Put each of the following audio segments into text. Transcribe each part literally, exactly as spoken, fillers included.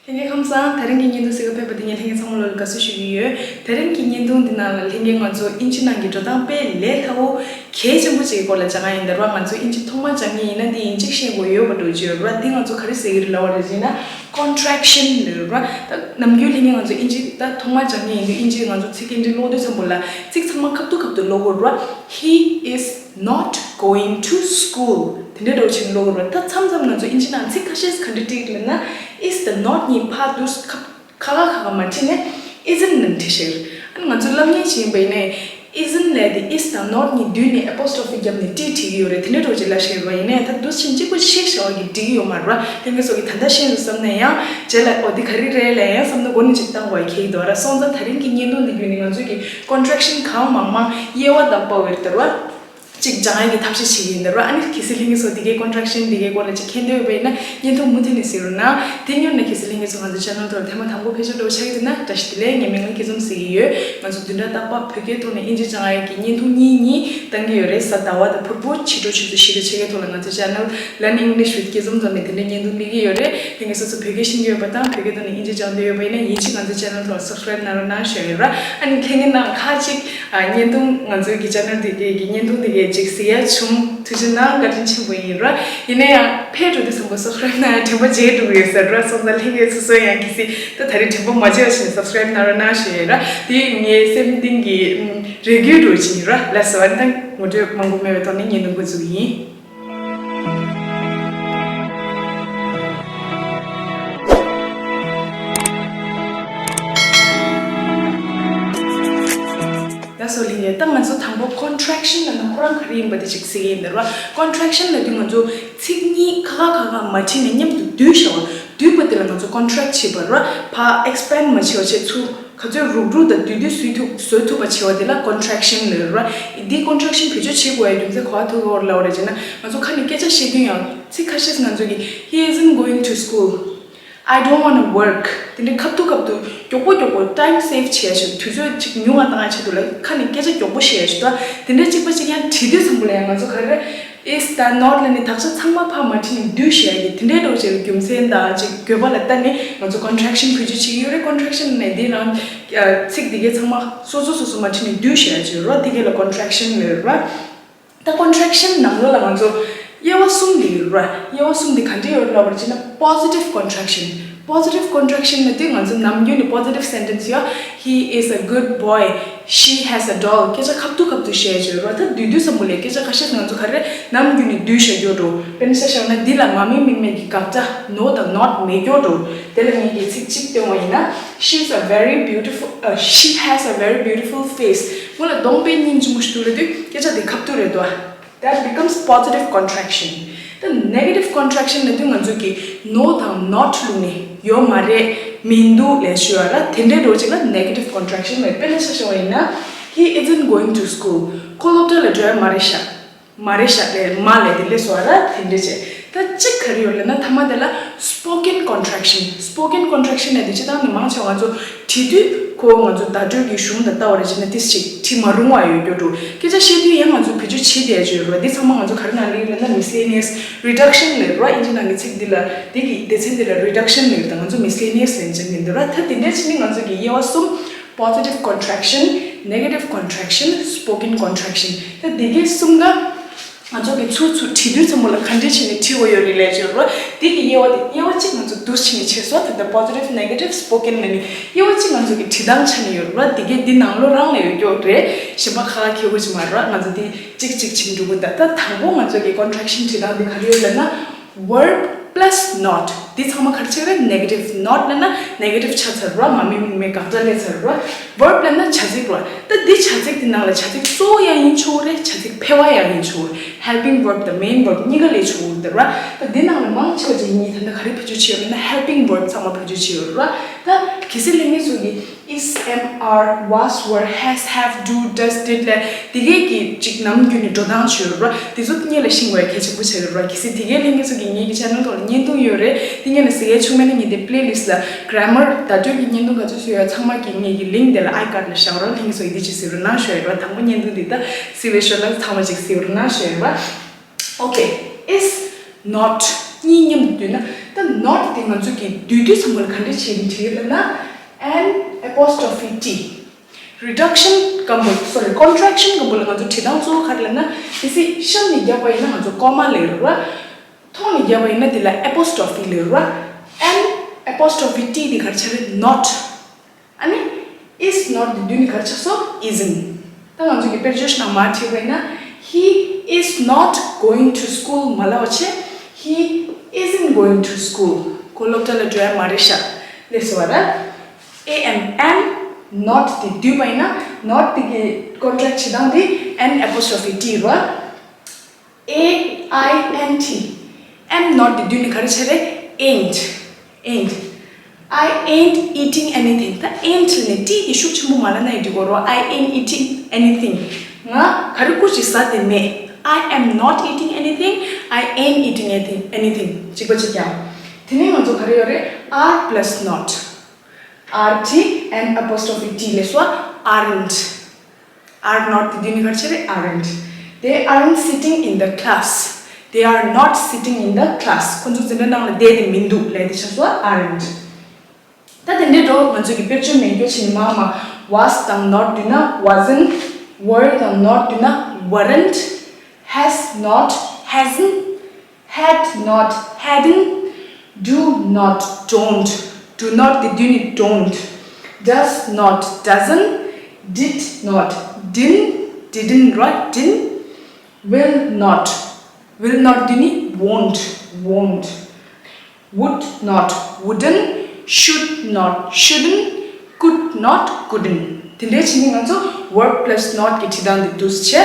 ལྷན་རྒྱས་ཁམས་བཟང་། དེ་རིང་གི་བརྙན་ཐུང་གཟིགས་ག་ཕེབས་པ་དེ་ངས་ལྷན་རྒྱས་ཚང་མ་ལོ་ལ་དགའ་བསུ་ཞུ་གི་ཡོད། དེ་རིང་གི་བརྙན་ཐུང་འདི་ནང་ལ་ལྷན་རྒྱས་ང་ཚོ་ཨིན་ཇི་ནང་གི་འགྲོ་སྟངས་དཔེ་ལས་སླ་བོ་གལ་ཆེན་པོ་ཅིག་གི་སྐོར་ལ་སྦྱང་ཡ་ཡིན། འདི་རུ་ང་ཚོ་ཨིན་ཇི་ཐོག་མ་སྦྱང་མཁན་ཡིན་ན་འདི་ཡིན་གཅིག་ཤེས་དགོས་ཡོད་པ་འགྲོ་གི་ཡོད་ར། འདི་ང་ཚོ་ག་རེ་ཟེར་གི་རེད་ལབ་པ་རེད་ཟེར་ན། ཀོན་ཊེག་ཤན་ལབ་ར། ད་ནམ་རྒྱུན་ལྷན་རྒྱས་ང་ཚོ་ཨིན་ཇི་ད་ཐོག་མ་སྦྱང་མཁན་ཡིན་དུས་ཨིན་ཇི་ང་ཚོ་ཚིག་གི་འདི་ཀློག་དུས་ཙམ་པོ་ལ་ཚིག་ཚང་མ་ཁ་ཐུག་ཁ་ཐུག་ཀློག་དགོས་ར། He is not going to school. དེ་འདྲའི་འདྲ་བོ་ཅིག་ཀློག་དགོས་ར། ད་མཚམས་མཚམས་ང་ཚོ་ཨིན་ཇི་ནང་ཚིག་ཁ་ཤས་ག་འདྲ་བྲིས་ལབ་ན། is དང་not གཉིས་ཕར་དུས་ཁ་ཁ་ཁ་ཁ་ཁ་མ་བྲིས་ནས་isn't ནས་བྲིས་ཤག་ར། ཨ་ནི་ང་ཚོ་སློབ་གཉེར་བྱེད་པ་ཡིན་ནའི་isn't ལབ་དེ་is དང་not གཉིས་བསྡུས་ནས་ཨེ་པོ་སི་ཊོ་ཕི་བརྒྱབ་ནས་ཊི་བྲིས་ཀྱི་ཡོད་རེད། དེ་འདྲའི་འདྲ་བོ་ཅིག་ལབ་ཤག་ར། ཡིན་ནའི་ད་དུས་ཆེན་གཅིག་པོ་ཤེས་བྱ་བ་གི་འགྲིག་གི་ཡོད་མ་རེད་ར། ལྷན་རྒྱས་ཚོ་གིས་ད་ལྟ་ཤེས་འདུག་བསམ་ན་ཡང་རྗེས་ལ་ཨོ་འདི་ག་རེ་རེད་ལབ་ཡང་བསམ་བློ་འགོ་ནས་ཅིག་བཏང་དགོས་ཡ་ཁེལ་གྱི་འདུག་ར། སོང་ཙང་དེ་རིང་གི་བརྙན་ཐུང་འདི་བརྒྱུད་ནས་ང་ཚོ་གི་ཀོན་ཊེག་ཤན་གང་མང་མང་དབྱེ་བ་དང་པོ་བར་དུ་ར། ཅིག་སྦྱང་ཡ་གི་ཐབས་ཤེས་བྱེད་ཀྱི་ཡིན་ད་ར། ཨ་ནི་གལ་སྲིད་ལྷན་རྒྱས་ཚོ་འདི་གའི་ཀོན་ཊེག་ཤན་འདི་གའི་སྐོར་ལ་ཅིག་མཁྱེན་འདོད་ཡོད་པ་ཡིན་ན་བརྙན་ཐུང་མུ་མཐུད་ནས་གཟིགས་རོགས་གནང་། དེ་མཉམ་ན་གལ་སྲིད་ལྷན་རྒྱས་ཚོ་ང་ཚོ་ཆེ་ནལ་ཐོག་ཐེངས་མ་དང་པོ་ཕེབས་ཞབས་འདྲ་བོ་ཆགས་ཀྱི་འདུག་ན་བཀྲ་ཤིས་བདེ་ལེགས། ངའི་མིང་ལ་སྐྱིད་འཛོམས་ཟེར་གྱི་ཡོད། ང་ཚོ་བདུན་ཕྲག་རྟག་པར་བོད་སྐད་ཐོག་ནས་དབྱིན་ཇི་སྦྱང་ཡ་གི་བརྙན་ཐུང་གཉིས་གཉིས་བཏང་གི་ཡོད་རེད། གཟའ་ཟླ་བ་དང་ཕུར་བུ་ཕྱི་དྲོ་ཆུ་ཚོད་བཞི་དང་ཕྱེད་ཀའི་ཐོག་ལ་ང་ཚོ་ཆེ་ནལ་Learn English with Kizom ཚོ་ནས་དེ་འདྲའི་བརྙན་ཐུང་སླེབས་ཀྱི་ཡོད་རེད། ལྷན་རྒྱས་ཚོ་ཚོ་བོད་སྐད་ཤེས་ཀྱི་ཡོད་པ་དང་བོད་སྐད་ཐོག་ནས་དབྱིན་ཇི་སྦྱང་འདོད་ཡོད་པ་ཡིན་ན་ཡིན་གཅིག་ང་ཚོ་ཆེ་ནལ་ཐོག་ལ་སབ་སི་ཀ་རེབ་གནང་རོགས་གནང་ཞུ་ཡ་ཡིན་ར། ཨ་ནི་ལྷན་རྒྱས་རྣམས་ཁ་ཅིག་ཨ་བརྙན་ཐུང་ང་ཚོའི་གི་ཆེ་ནལ་དེ་གའི་གི་བརྙན་ཐུང་དེ་གའི་ཅིག་གཟིགས་ཡ་བྱུང་། ཐུགས་རྗེ་གནང་། བཀའ་དྲིན་ཆེན་པོ་ཡིན་ར། ཡིན་ན་ཡང་ཕེབས་འགྲོ་དུས་ཙམ་པ་སབ་སི་ཀ་རེབ་གནང་ཡ་དྲན་པ་བརྗེད་འགྲོ་གི་ཡོད་ས་ར། སོང་ཙང་ལྷན་རྒྱས་སོ་སོ་ཡང་གལ་སྲིད་ད་ད་རེས་དྲན་པ་མ་བརྗེད་པ་བྱས་ནས་སབ་སི་ཀ་རེབ་གནང་རོགས་གནང་ཞུ་ཡ་ཡིན་ར། དེ་ངའི་སེམས་གཏིང་གི་རེ་སྐུལ་འདྲ་བོ་ཅིག་ཡིན་ར། ལགས་སོ། ཨ་ནི་ད་ངོ་སྤྲོད་མང་པོ་མེད་པའི་ཐོག་ནས་བརྙན་ཐུང་འགོ་འཛུགས་ཡིན། ལགས་སོ་ལྷན་རྒྱས། ད་ང་ཚོ་དང་པོ་ཀོན་ཊེག་ཤན་ལབ་ན་ཁོ་རང་ག་རེ་ཡིན་པ་དེ་ཅིག་གཟིགས་ཀྱི་ཡིན་ད་ར། ཀོན་ཊེག་ཤན་ལབ་དུས་ང་ཚོ་ཚིག་གཉིས་ཁ་ཁ་ཁ་ཁ་མ་བྲིས་ནས་མཉམ་དུ་བསྡུས་བཞག་པ། བསྡུས་པ་དེ་ལ་ང་ཚོ་ཀོན་ཊེག་བྱེད་པ་ར། ཕར་ཨེག་སི་པེན་ཌི་མ་བྱས་པ་བྱས་ཚུར་ག་ཚོད་རུག་རུག་དང་བསྡུས་བསྡུས་བཟོ་ཐུབ་བཟོ་ཐུབ་པ་བྱེད་པ་དེ་ལ་ཀོན་ཊེག་ཤན་ལབ་ར། འདི་ཀོན་ཊེག་ཤན་བེད་སྤྱོད་བྱེད་དགོས་ཡ་རྒྱུ་མཚན་ག་པར་ཐུག་གི་ཡོད་རེད་ལབ་པ་རེད་ཅེ་ན། ང་ཚོ་ཁ་ནས་སྐད་ཆ་བཤད་དུས་ཡང་ཚིག་ཁ་ཤས་ང་ཚོ་གིས། He isn't going to school. I don't wanna work. དེ་འདྲའི་ཁ་ཐུག་ཁ་ཐུག་མགྱོགས་པོ་མགྱོགས་པོ་ཊའིམ་སེབ་བྱེད་ཡ་ཆེད་དུས་ཚོད་ཅིག་ཉུང་བ་བཏང་ཡ་ཆེད་དུ་ལ་ཁ་ནས་སྐད་ཆ་མགྱོགས་པོ་བཤད་ཡ་ཆེད་དུ་དེ་འདྲའི་གཅིག་པ་གཅིག་ཡང་བྲིས་དུས་ཙམ་པ་ལ་ཡང་ང་ཚོ་ག་རེ་is དང་not ལབ་ནས་དག་ཆ་ཚང་མ་ཕར་མ་བྲིས་ནས་བསྡུས་བཤད་ཡ་གི་དེ་འདྲའི་འདྲ་བོ་བྱས་པའི་རྒྱུ་མཚན་དང་ཅིག་དགོས་པ་ལ་བལྟས་ནས་ང་ཚོ་ཀོན་ཊེག་ཤན་བེད་སྤྱོད་བྱེད་ཀྱི་ཡོད་རེད། ཀོན་ཊེག་ཤན་ནས་འདི་རང་ཚིག་འདི་གའི་ཚང་མ་སོ་སོ་སོ་སོ་མ་བྲིས་ནས་བསྡུས་བཤད་ཡ་ཆེད་དུ་ར། འདི་གའི་ལ་ཀོན་ཊེག་ཤན་ལབ་ར། ད་ཀོན་ཊེག་ཤན་ནང་ལོགས་ལ་ང་ཚོ་དབྱེ་བ་གསུམ་དེ་ཡོད་རེད་བ། དབྱེ་བ་གསུམ་དེ་ག་འདྲ་ཡོད་རེད་ལབ་པ་ཅིག་ན། positive contraction. Positive contraction ལབ་དུས་ང་ཚོ་ནམ་རྒྱུན་ནས་positive sentence ཡོད། He is a good boy. She has a doll. སྐད་ཆ་ཁ་ཐུག་ཁ་ཐུག་བཤད་ཡ་ཡོད་རེད་བ། ད་བསྡུས་དུས་ཙམ་པ་ལ་སྐད་ཆ་ཁ་ཤས་ང་ཚོ་ག་རེ་ནམ་རྒྱུན་ནས་བསྡུས་བཤད་ཡོད་འགྲོ། དཔེར་ན་ཆ་བཞག་ན་འདི་ལ་མ་མིང་མིང་མེད་ཀྱི་དགག་སྒྲ་no དང་not མེད་ཡོད་འགྲོ། དེ་ལ་ངེད་ཀྱིས་ཚིག་གཅིག་སྟོན་པ་ཡིན་ན། She is a very beautiful, uh, she has a very beautiful face. མོ་ལ་གདོང་དཔེ་སྙིང་རྗེ་མོ་ཞིག་འདུག་ལབ་དུས་སྐད་ཆ་དེ་ཁ་ཐུག་རེད་དོ། That becomes positive contraction. ད་negative contraction ལབ་དུས་ང་ཚོ་གིས་no དང་not བླུགས་ནས་ཡོད་མ་རེད། མི་འདུག་ལབ་ཞུ་བ་ར། དེ་འདྲའི་འདྲ་བོ་ཅིག་ལ་negative contraction ལབ། དཔེར་ན་ཆ་བཞག་པ་ཡིན་ན། He isn't going to school. ཁོ་སློབ་གྲྭ་ལ་འགྲོ་ཡ་མ་རེད་ཤག་མ་རེད་ཤག་ལབ། མ་ལབ་དེ་ལས་སོ་ར། དེ་འདྲ་བྱས། ད་གཅིག་ག་རེ་ཡོད་ལབ་ན་མཐའ་མ་དེ་ལ་spoken contraction. Spoken contraction ལབ་དེ་སྤྱིར་བཏང་ནས་མང་ཆེ་བ་ང་ཚོ་བྲིས་དུས་ཁོ་ང་ཚོ་བརྡ་སྤྲོད་ཀྱི་གཞུང་དང་ལྟ་བ་རེད་བྱས་ན་ཏིས་ཅིག་བྲིས་མ་རུང་བ་ཡོད་རྒྱུ་འདུག་སྐད་ཆ་བཤད་དུས་ཡང་ང་ཚོ་བེད་སྤྱོད་བྱེད་བསྡད་ཡ་ཡོད་རེད་བ། འདི་ཚང་མ་ང་ཚོ་ག་རེ་ནང་སླེབས་ཡོད་ལབ་ན་miscellaneous reduction ལབ་རེད་བ། དབྱིན་ཇི་ནང་གི་ཚིག་འདི་ལ་འདི་གི་སྡེ་ཚན་འདི་ལ་reduction ལབ་ཡོད། ད་ང་ཚོ་miscellaneous ལབ་བྱས་ནས་འདི་ར། ད་དེ་འདྲ་བྱས་ནས་ང་ཚོ་གི་དབྱེ་བ་གསུམ། Positive contraction, negative contraction, spoken contraction. ད་འདི་གའི་གསུམ་ཀ་ང་ཚོ་གི་ཚུར་ཚུར་བྲིས་དུས་ཙམ་པ་ལ་ག་འདྲ་བྱས་ནས་བྲིས་དགོས་ཡོད་རེད་ལབ་ཡ་ཡོད་རེད་བ། འདི་གི་དབྱེ་བ་དེ་དབྱེ་བ་གཅིག་ང་ཚོ་འདུ་བྱས་ནས་བྱས་སོང་། ད་ལྟ་positive, negative, spoken ལབ་ནས་དབྱེ་བ་གཅིག་ང་ཚོ་གི་བྲིས་སྟངས་ཆ་ནས་ཡོད་རེད་བ། འདི་གའི་འདི་ནང་ལོགས་རང་ལ་ཡོད་རྒྱུ་རེད། གཞན་པ་ཁ་ཁ་ཁེ་གོ་ཅིག་མ་རེད་བ། ང་ཚོ་འདི་གཅིག་གཅིག་བྱས་ནས་འགྲོ་གི། ད་ད་དང་པོ་ང་ཚོ་གི་contraction བྲིས་སྟངས་འདི་ག་རེ་ཡོད་ལབ་ན། Verb plus not. འདི་ཚང་མ་ག་རེ་ཆགས་རེད། negative. Not ལབ་ན་negative ཆགས་ཚར་ར། མ་མིང་མིང་མེད་དགག་སྒྲ་སླེབས་ཚར་ར། Verb ལབ་ན་བྱ་ཚིག་ར། ད་འདི་བྱ་ཚིག་འདི་ནང་ལ་བྱ་ཚིག་གཙོ་བོ་ཡང་ཡིན་ཆོག་རེད། བྱ་ཚིག་ཕལ་བ་ཡང་ཡིན་ཆོག་རེད། helping verb དང་main verb གཉིས་ཀ་སླེབས་ཆོག་རེད་ར། ད་འདི་ནང་ལ་མང་ཆེ་བ་ཅིག་ངས་ད་ལྟ་ག་རེ་བེད་སྤྱོད་བྱས་ཡོད་ལབ་ན་helping verb ཚང་མ་བེད་སྤྱོད་བྱས་ཡོད་ར། ད་གལ་སྲིད་ལྷན་རྒྱས་ཚོ་གིས། Is, am, are, was, were, has, have, do, does, did ལབ་དེ་གའི་གི་ཅིག་ནམ་རྒྱུན་ནས་འགྲོ་སྟངས་ཅིག་ཡོད་རེད་བ། དེ་ཚོ་སྔོན་ལ་ཤེས་དགོས་ཡ་གལ་ཆེན་པོ་ཆགས་ཀྱི་རེད་བ། གལ་སྲིད་དེ་གའི་ལྷན་རྒྱས་ཚོ་གིས་ངེད་ཀྱི་ཆེ་ནལ་ཐོག་ལ་བརྙན་ཐུང་ཡོད་རེད། དེ་སྔོན་ལ་གཟིགས་ཡ་བྱུང་མེད་ན་ངས་དེ་པི་ལེ་ལིསི་ལ་གྷ་ར་མར་བརྡ་སྤྲོད་ཀྱི་བརྙན་ཐུང་ག་ཚོད་བཟོས་ཡོད་ཚང་མ་གི་ངེད་ཀྱི་ལིང་དེ་ལ་ཨའི་ཀར་ལ་བཞག་རོགས། ལྷན་རྒྱས་ཚོ་གིས་དེ་ཅིག་གཟིགས་རོགས་གནང་ཞུ་ཡ་རེད་བ། དང་པོ་བརྙན་ཐུང་འདི་ད་གཟིགས་པའི་ཞོར་ལ་ཚང་མ་ཅིག་གཟིགས་རོགས་གནང་ཞུ་ཡ་རེད་བ། Okay, is, not གཉིས་མཉམ་དུ་བསྡུས་ན། ད་not དེ་ང་ཚོ་གི་དུས་དུས་ཚང་མ་ལ་ག་འདྲ་བྱས་ནས་བྲིས་ལབ་ན། an apostrophe T reduction སྐམ་པོ། sorry, contraction སྐམ་པོ་ལ་ང་ཚོ་བྲིས་སྟངས་གཙོ་བོ་ག་རེ་ལབ་ན། དེ་སྲིད་གཤམ་ནས་བརྒྱབ་པ་ཡིན་ན་ང་ཚོ་comma ལབ་རེད་བ། ཐོག་ནས་བརྒྱབ་པ་ཡིན་ན་དེ་ལ་apostrophe ལབ་རེད་བ། an apostrophe T དེ་ག་རེ་ཆགས་རེད། not ཨ་ནི། is not དེ་དུས་ནས་ག་རེ་ཆགས་སོང་། isn't། ད་ང་ཚོ་གི་དཔེར་བརྗོད་ཞིག་ནང་མར་བྲིས་པ་ཡིན་ན། He is not going to school མ་ལབ་པ་བྱས། He isn't going to school. ཁོ་སློབ་གྲྭ་ལ་འགྲོ་ཡ་མ་རེད་ཤག་ལབ་སོང་བ་ར། am, am, not དེ་བསྡུས་པ་ཡིན་ན། not དེ་གི་contract བྱེད་སྟངས་དེ་an apostrophe T རེད་བ། A I N T. Am not དེ་བསྡུས་ནས་ག་རེ་ཆགས་རེད། ain't, ain't. I ain't eating anything. ད་ain't ལབ་ནས་T དེ་ཤུགས་ཆེན་པོ་མ་ལབ་ན་ཡང་འགྲིག་གོ་རོ། I ain't eating anything. ང་ག་རེ་ཀུ་ཅིག་ཟ་དེ་མེད། I am not eating anything. I ain't eating anything, anything. གཅིག་པ་གཅིག་རྐྱང་། དེ་ནས་ང་ཚོ་ག་རེ་ཡོད་རེད། are plus not. R T, an apostrophe T ལབ་སོང་། aren't. Are not དེ་དུས་ནས་ག་རེ་ཆགས་རེད། aren't. They aren't sitting in the class. They are not sitting in the class. ཁོ་ཚོ་འཛིན་གྲྭ་ནང་ལ་བསྡད་དེ་མི་འདུག་ལབ་དེ་ཆགས་སོང་། aren't. ད་དེ་འདྲའི་འགྲོ་ང་ཚོ་གི་དཔེར་བརྗོད་མེད་རྒྱུ་ཕྱིན་མ་མ། was དང་not བསྡུས་ན་wasn't། were དང་not བསྡུས་ན་weren't། has not, hasn't། Had not, hadn't. Do not, don't. Do not དེ་དུས་ནས་don't. Does not, doesn't. Did not, didn't. Didn't ར། didn't. Will not, will not དེ་ནས་won't, won't. Would not, wouldn't. Should not, shouldn't. Could not, couldn't. དེ་འདྲའི་ཕྱིན་ནས་ང་ཚོ་verb plus not གི་བྲིས་སྟངས་དེ་འདུག་སེ་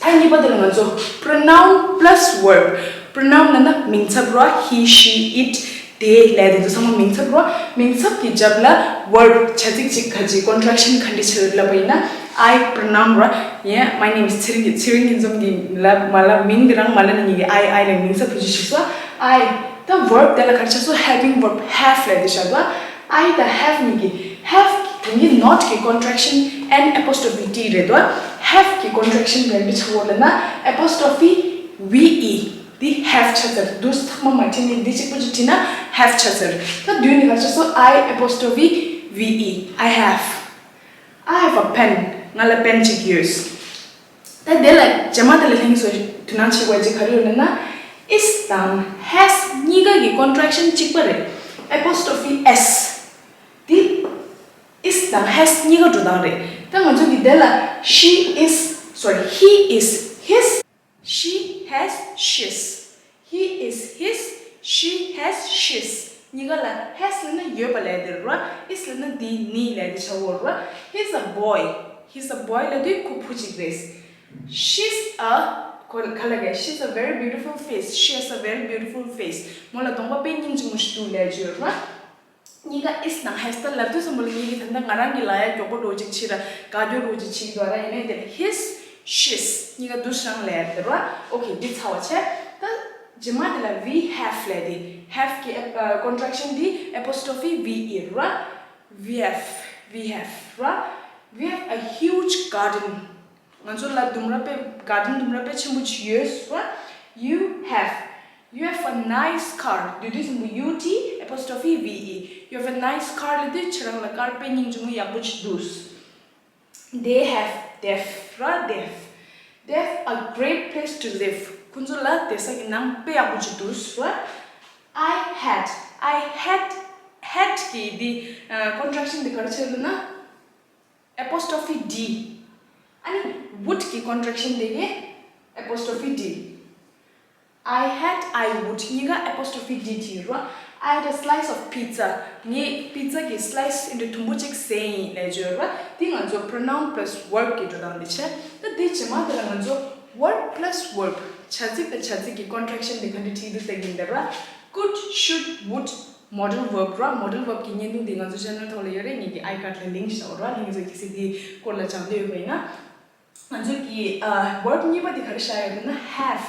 བྱས། ད་གཉིས་པ་དེ་ལ་ང་ཚོ་pronoun plus verb. Pronoun ལབ་ན་མིང་ཚབ་ར། he, she, it, they ལབ་དེ་ཚོ་ཚང་མ་མིང་ཚབ་ར། མིང་ཚབ་ཀྱི་རྒྱབ་ལ་verb བྱ་ཚིག་ཅིག་ག་ཅིག་contraction ག་འདྲ་བྱེད་ལབ་པ་ཡིན་ན། I pronoun ར། ཡང་my name is ཚེ་རིང་གི། ཚེ་རིང་གི་འཛོམས་ཀྱི་ལབ་མ་ལབ། མིང་དེ་རང་མ་ལབ་ནས་ཉིད་ཀྱི་I, I ལ་མིང་ཚབ་བུ་ཅིག་ཞིག་སོ། I ད་verb དེ་ལ་ག་རེ་ཆགས་སོ། having verb have ལབ་དེ་བཞག་པ། I དང་have གཉིས་ཀྱི། have གང་གི་not གི་contraction an apostrophe T རེད་དོ། have གི་contraction ག་འདྲ་ཆགས་ཡོད་ལབ་ན། apostrophe V E དེ་have ཆགས་ཚར། དུས་ཚང་མ་མ་བྲིས་ནས་འདི་གཅིག་པུ་ཅིག་བྲིས་ན་have ཆགས་ཚར། ད་དུས་ནས་ག་རེ་ཆགས་སོ། I apostrophe V E, I have. I have a pen. ང་ལ་པེན་གཅིག་ཡོད། ད་དེ་ལ་རྗེས་མ་དེ་ལ་ལྷན་སོ་དོ་སྣང་བྱེད་དགོས་ཅིག་ག་རེ་ཡོད་ལབ་ན། is དང་has གཉིས་ཀ་གི་contraction གཅིག་པ་རེད། apostrophe S དེ་is དང་has གཉིས་ཀ་འགྲོ་སྟངས་རེད། ད་ང་ཚོ་གི་དེ་ལ་she is, sorry, he is his, she has she's, he is his, she has she's གཉིས་ཀ་ལ་has ལབ་ན་ཡོད་པ་ལབ་དེ་རེད་བ། is ལབ་ན་དེ་ནི་ལབ་དེ་ཆགས་ཡོད་རེད་བ། He's a boy. He's a boy ལབ་དུས་ཁོ་བུ་གཅིག་རེད། She's a ཁོ་ག་ལ་ག She's a very beautiful face. She has a very beautiful face. མོ་ལ་གདོང་པ་དཔེ་སྙིང་རྗེ་མོ་ཞིག་འདུག་ལབ་ཀྱི་ཡོད་རེད་བ། གཉིས་ཀ་is དང་has ད་ལབ་དུས་ཙམ་པ་ལ་ངེད་ཀྱིས་ད་ལྟ་ང་རང་གི་ལ་ཡ་མགྱོགས་པོ་འགྲོ་ཅིག་བྱེད་ར་དགའ་སྐྱོ་འགྲོ་ཅིག་བྱེད་འདུག་ར། ཡིན་ནའི་དེ་ལ་his, she's གཉིས་ཀ་འདུག་སེ་རང་ལབ་ཡ་དེ་ར། ཨོ་ཁེ། འདི་ཚར་བ་བྱས། ད་རྗེས་མ་དེ་ལ་we have ལབ་དེ། have གི་ཨེ་ཨ་contraction འདི་apostrophe V E ར། We have, we have ར། We have a huge garden. ང་ཚོ་ལ་ལྡུམ་ར་དཔེ། garden ལྡུམ་ར་དཔེ་ཆེན་པོ་ཅིག་ཡོད་ར། You have, you have a nice car. དེ་དུས་ཙམ་པ་U T apostrophe V E. You have a nice car ལབ་དུས་ཁྱེད་རང་ལ་ཀར་དཔེ་སྙིང་རྗེ་མོ་ཡག་པོ་ཅིག་འདུག They have, they've ར། They've, they've a great place to live. ཁོ་ཚོ་ལ་བསྡད་ས་གི་ནང་དཔེ་ཡག་པོ་ཅིག་འདུག་ར། I had, I had, had གི་འདི་ཨ་contraction འདི་ག་རེ་བྱས་ལབ་ན། apostrophe D. ཨ་ནི་would གི་contraction དེ་གི་apostrophe D. I had, I would གཉིས་ཀ་apostrophe D བྲིས་རོ། I had a slice of pizza. ངས་པི་ཛ་གི་སི་ལའི་སི་ཨིན་དུ་དུམ་བུ་གཅིག་ཟས་ཡིན་ལབ་བརྗོད་རོ། འདི་ང་ཚོ་pronoun plus verb གི་འགྲོ་སྟངས་འདི་བྱས། ད་འདི་རྗེས་མ་དེ་ལ་ང་ཚོ་verb plus verb བྱ་ཚིག་དང་བྱ་ཚིག་གི་contraction དེ་ག་འདྲ་བྲིས་འདུག་ལྟ་གིན་འདི་རོ། could, should, would, modal verb ར། modal verb གི་བརྙན་ཐུང་འདི་ང་ཚོ་channel ཐོག་ལ་ཡོད་རེད། ངེད་ཀྱི་I card ལ་link བཞག་ར། ལྷན་རྒྱས་ཚོ་གལ་སྲིད་འདི་སྐོར་ལ་སྦྱང་འདོད་ཡོད་པ་ཡིན་ན། ང་ཚོ་གི་ཨ་verb གཉིས་པ་འདི་ག་རེ་བཞག་ཡོད་ལབ་ན་have།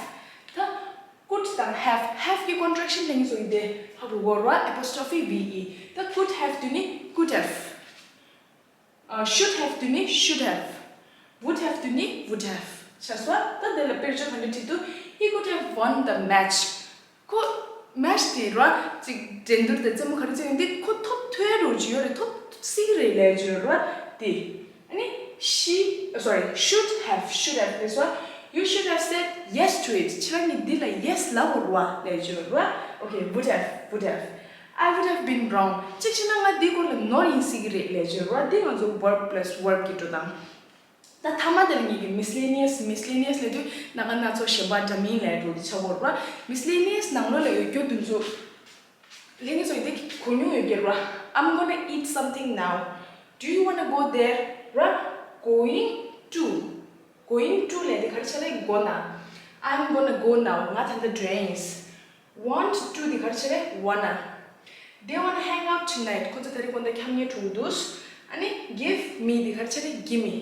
ད་could དང་have, have གི་contraction ལྷན་རྒྱས་ཚོ་གི་འདི་ཧ་གོ་གོ་ར། apostrophe V E. ད་could have དེ་ནི་could have. ཨ་should have དེ་ནི should have. Would have དེ་ནི would have. ཆ་སོ། ད་འདི་ལ་དཔེར་བརྗོད་ག་འདྲ་བྲིས་འདུག He could have won the match. ཁོ་ མེཆ་དེ་ར་ཅིག་འགྲན་བསྡུར་དང་རྩེད་མོ་ག་རེ་རྩེ་ཡོང་དེ་ཁོ་ཐོབ་ཐུབ་ཡ་རོ་ཅིག་ཡོད་རེད། ཐོབ་སྲིད་ཀྱི་རེད་ལས་ཅིག་ཡོད་ར་དེ། ཨ་ནི་she, sorry, should have, should have ལས་སོ། You should have said yes to it. ཁྱེད་རང་གིས་འདི་ལ་yes ལབ་དགོས་ར་ལས་ཅིག་ཡོད་ར། Okay, would have, would have. I would have been wrong. གཅིག་བྱས་ན་ང་འདི་སྐོར་ལ་ནོར་ཡིན་སྲིད་ཀྱི་རེད་ལས་ཅིག་ཡོད་ར། འདི་ང་ཚོ་verb plus verb གི་འགྲོ་སྟངས། ད་མཐའ་མ་དེ་ལ་ངེད་ཀྱི་miscellaneous, miscellaneous ལབ་དུས་ནང་ང་སྣ་ཚོགས་གཞན་པ་འདྲ་མིན་ལབ་འགྲོ་དེ་ཆགས་ཀྱི་ཡོད་རེད་པ། Miscellaneous ནང་ལོགས་ལ་ཡོད་རྒྱུ་དེ་ཚོ་ལྷན་རྒྱས་ཚོ་ཡིས་དེ་གོ་མྱོང་ཡོད་ཀྱི་རེད་པ། I'm gonna eat something now. Do you wanna go there? ར། Going to. Going to ལབ་དེ་ག་རེ་ཆགས་ལབ། Gonna. I'm gonna go now. ང་ད་ལྟ་འགྲོ་ཡ་ཡིན། Want to དེ་ག་རེ་ཆགས་ལབ། Wanna. They wanna hang out tonight. ཁོ་ཚོ་ད་རེས་དགོང་དག་འཁྱམ་ཉལ་འགྲོ་གི་འདུག་ཨ་ནི་give me དེ་ག་རེ་ཆགས་ལབ། Give me.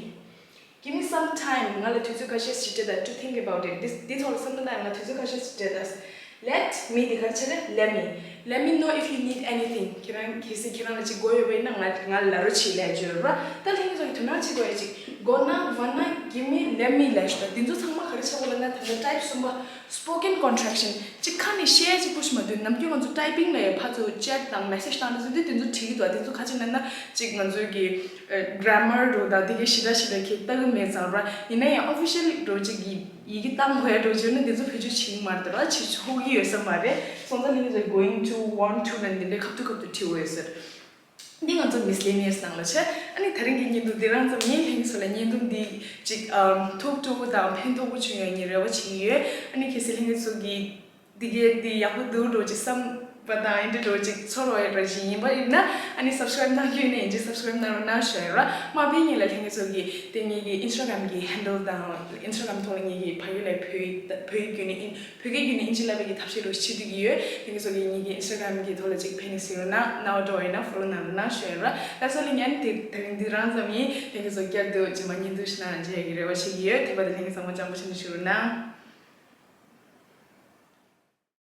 Give me some time. ང་ལ་དུས་ཚོད་ཁ་ཤས་ཤིག་སྤྲད་དང་། To think about it. འདི་འདི་ཐོག་ལ་བསམ་བློ་བཏང་། ང་ལ་དུས་ཚོད་ཁ་ཤས་ཤིག་སྤྲད་དང་། Let me དེ་ག་རེ་ཆགས་ལབ། Let me. Let me know if you need anything. ཁྱེད་རང་གལ་སྲིད་ཁྱེད་རང་ལ་ཅིག་དགོས་ཡོད་པ་ཡིན་ན་ང་ང་ལ་ལབ་རོགས་བྱེད་ལབ་ཡ་ཅིག་ཡོད་རེད་པ། ད་ལྷན་རྒྱས་ཚོ་གིས་དོ་སྣང་བྱེད་དགོས་ཡ་ཅིག gonna, wanna, give me, let me ལབ་ཞུ་དང་། འདི་ཚོ་ཚང་མ་ག་རེ་ཆགས་པ་ལབ་ན། ད་ལྟ་type གསུམ་པ། Spoken contraction གཅིག་ཁ་ནས་བཤད་ཡ་གཅིག་པོ་ཞིག་མ་གཏོགས། ནམ་རྒྱུན་ང་ཚོ་typing ལ་ཡ་ཕར་ཚུར་chat དང་message བཏང་དུས་ཚོད་འདི་དེ་ཚོ་བྲིས་ཀྱི་འདུག་དེ་ཚོ་ཁ་ཅིག་ན་ན་ཅིག་ང་ཚོའི་གི་grammar འགྲོ་དང་དེ་གའི་ཞེ་དྲག་ཞེ་དྲག་ཁྱེད་ལྟ་གི་མེད་ཙང་ར། ཡིན་ན་ཡང་official འགྲོ་ཅིག་གི་ཡི་གེ་བཏང་དགོས་ཡ་འགྲོ་བྱུང་ན་དེ་ཚོ་བེད་སྤྱོད་བྱེད་ཀྱི་མ་རེད་དོ་ར། བྱེད་ཆོག་གི་ཡོད་ས་མ་རེད། སོང་ཙང་ལྷན་རྒྱས་ཚོ་going to, want to ལབ་འདི་འདྲའི་ཁ་ཐུག་ཁ་ཐུག་བྲིས་དགོས་ཡོད་ཟེར། འདི་ང་ཚོ་miscellaneous ནང་ལ་བྱས། ཨ་ནི་དེ་རིང་གི་བརྙན་ཐུང་འདི་རང་ཙམ་ཡིན། ལྷན་རྒྱས་ཚོ་ལ་བརྙན་ཐུང་འདི་ཅིག་ཨམ་ཐུགས་སྤྲོ་པོ་དང་ཕན་ཐོགས་པོ་བྱུང་ཡོད་ངས་རེ་བ་བྱེད་ཀྱི་ཡོད། ཨ་ནི་གལ་སྲིད་ལྷན་རྒྱས་ཚོ་གིས་འདི་གའི་འདི་ཡག་པོ་འདུག་འགྲོ་ཅིག་བསམ་པ་དང་ཨེ་འདྲ་འགྲོ་ཅིག་ཚོར་བ་ཡོད་པ་ཞིག་ཡིན་པ་ཡིན་ན། ཨ་ནི་subscribe གནང་རྒྱུ་ཡིན་ན་ཡིན་གཅིག་subscribe གནང་རོགས་གནང་ཞུ་ཡ་ར། མ་ཕན་ངེད་ལ་ལྷན་རྒྱས་ཚོ་གིས་དེ་ངེད་ཀྱི་Instagram གི་handle དང་Instagram ཐོག་ལ་ངེད་ཀྱི་ཕ་ཡུལ་ལ་བོད་ཡིག་བོད་ཡིག་བརྒྱུད་ནས་ཨིན་བོད་སྐད་བརྒྱུད་ནས་ཨིན་ཇི་བསླབ་པའི་གི་ཐབས་ཤེས་རོགས་བྱེད་སྡོད་ཀྱི་ཡོད། དེ་གི་ཚོ་གི་ངེད་ཀྱི་Instagram གི་ཐོག་ལ་ཅིག་ཕན་ནི་སྲིད་རོགས་གནང་། ནའོ་འགྲོ་ཡིན་ན་follow གནང་རོགས་གནང་ཞུ་ཡ་ར། ད་སོ་ལི་ཉན་དེ་དེ་རིང་འདི་རང་ཙམ་ཡིན། དེ་གི་ཚོ་བསྐྱར་དུ་རྗེས་མ་བརྙན་ཐུང་ཞིག་ནང་མཇལ་ཡ་གི་རེ་བ་བྱེད་ཀྱི་ཡོད། དེ་བར་དུ་ལྷན་རྒྱས་ཚང་མ་སྤྱང་པོ་བྱས་ནས་བཞུགས་རོགས་གནང་།